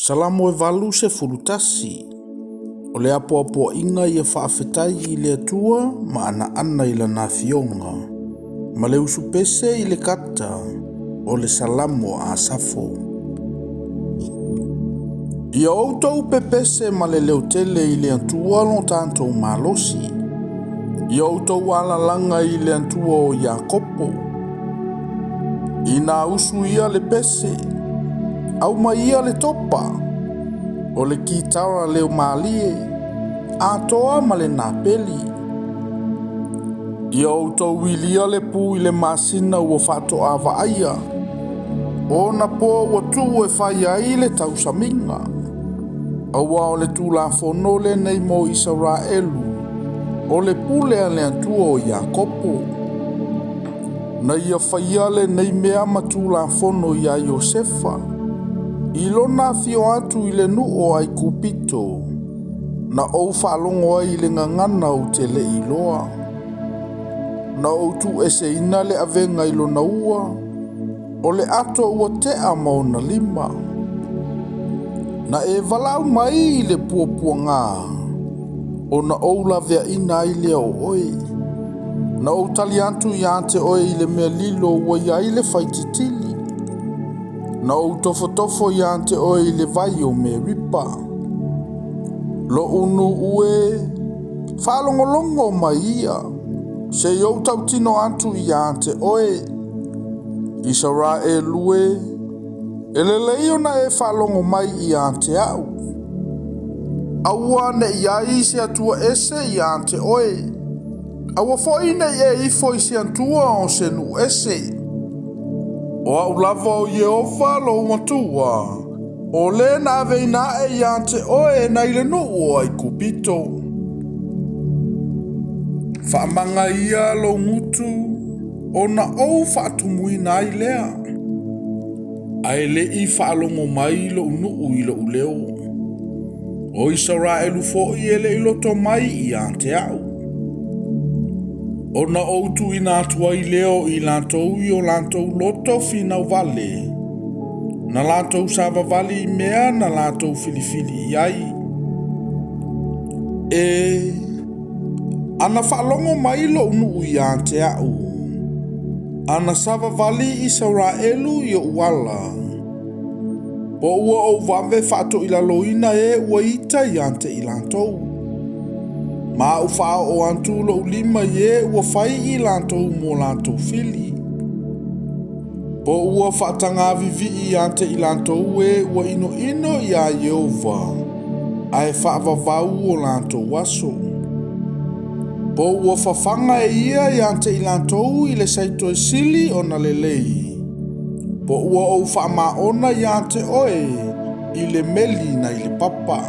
Salamo e 81. O le apoapoaiga ia faafetai i le Atua ma anaana i lana afioga, ma le usupese i le kata, o le Salamo a Asafo. Ia outou pepese ma le leotele i le Atua lo tatou malosi. Ia outou alalaga i le Atua o Iakopo. Ina usu ia le pese, aumaia le topa, o le kitara leo malie, atoa ma le napeli. Ia outou ilia le pu i le masina ua faatoa vaaia, ona po ua tuu e fai ai le tausamiga. Aua o le tulafono lenei mo Isaraelu, o le pule a le Atua o Iakopo. Na ia faia lenei mea ma tulafono ia Iosefa, i lona afio atu i le nuu o Aikupito, na ou faalogo ai i le gagana ou te le iloa. Na ou tuueseina le avega i lona ua, o le ato ua tea ma ona lima. Na e valaau mai i le puapuaga, ona ou laveaina ai lea o oe. Na ou tali atu ia te oe i le mea lilo ua i ai le faititili. Na ou tofotofo ia te oe i le vai o Meripa. Lo'u nuu e, faalogologo mai ia, se i ou tautino atu ia te oe. Isaraelu e, e lelei ona e faalogo mai ia te au. Aua ne i ai se Atua ese ia te oe. Aua foi ne i e ifo i se Atua o se nuu ese. O au lava o Ieova lou Atua, o le na aveina ae ia te oe nai le nuu o Aikupito. Faamagaia lou gutu, ona ou faatumuina ai lea. Ae le i faalogo mai lou nuu i lou leo. O Isaraelu foi e le i loto mai ia te au. Ona ou tuuina atu ai lea o i latou i o latou loto finau vale, na latou savavali i mea na latou filifili i ai. E, ana faalogo mai lou nuu ia te au, ana savavali Isaraelu i ou ala, po ua ou vave faatoilaloina e ua ita ia te i latou. Ma ou faaoo atu lou lima i e ua fai i latou mo latou fili. Po ua faatagavivii ia te i latou e ua inoino iā Ieova, ae faavavau o latou aso. Po ua fafaga e ia ia te i latou i le saito e sili ona lelei. Po ua ou faamaona ia te oe i le meli nai le papa.